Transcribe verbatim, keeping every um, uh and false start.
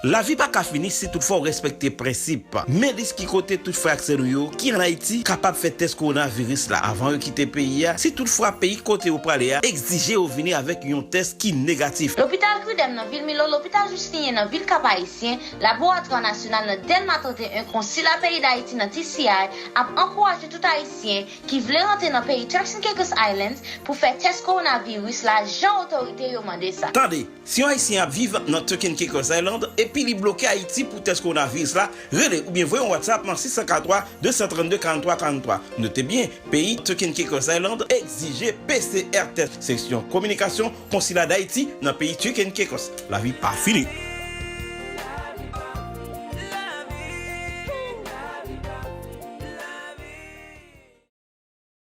Lavi pa ka fini si toutfwa w respekte prensip. Men lis ki kote tout frè ak sè nou yo ki ann Ayiti kapab fè tès kowonaviris la avan yo kite peyi a, si toutfwa peyi kote yo prale a egzije yo vini avèk yon tès ki negatif. Lopital Cridem nan vil Milo, Lopital Justinien nan vil Kap Ayisyen, Laboratwa Nasyonal nan Dèlma trannteyen, Konsila peyi Dayiti nan T C I ap ankouraje tout Ayisyen ki vle rantre nan peyi Turks and Caicos Islands pou fè tès kowonaviris la jan otorite yo mande sa. Tande! Si yon Ayisyen ap viv nan Turks and Caicos Islands epi li bloke Ayiti pou tès kowonaviris la, rele oubyen voye yon WhatsApp nan sis san katrantwa, de san trannde, karanntwa karanntwa. Note byen, peyi Turks and Caicos Islands egzije P C R tès. Seksyon kominikasyon Konsila Dayiti nan peyi Turks and Caicos. Lavi pa fini.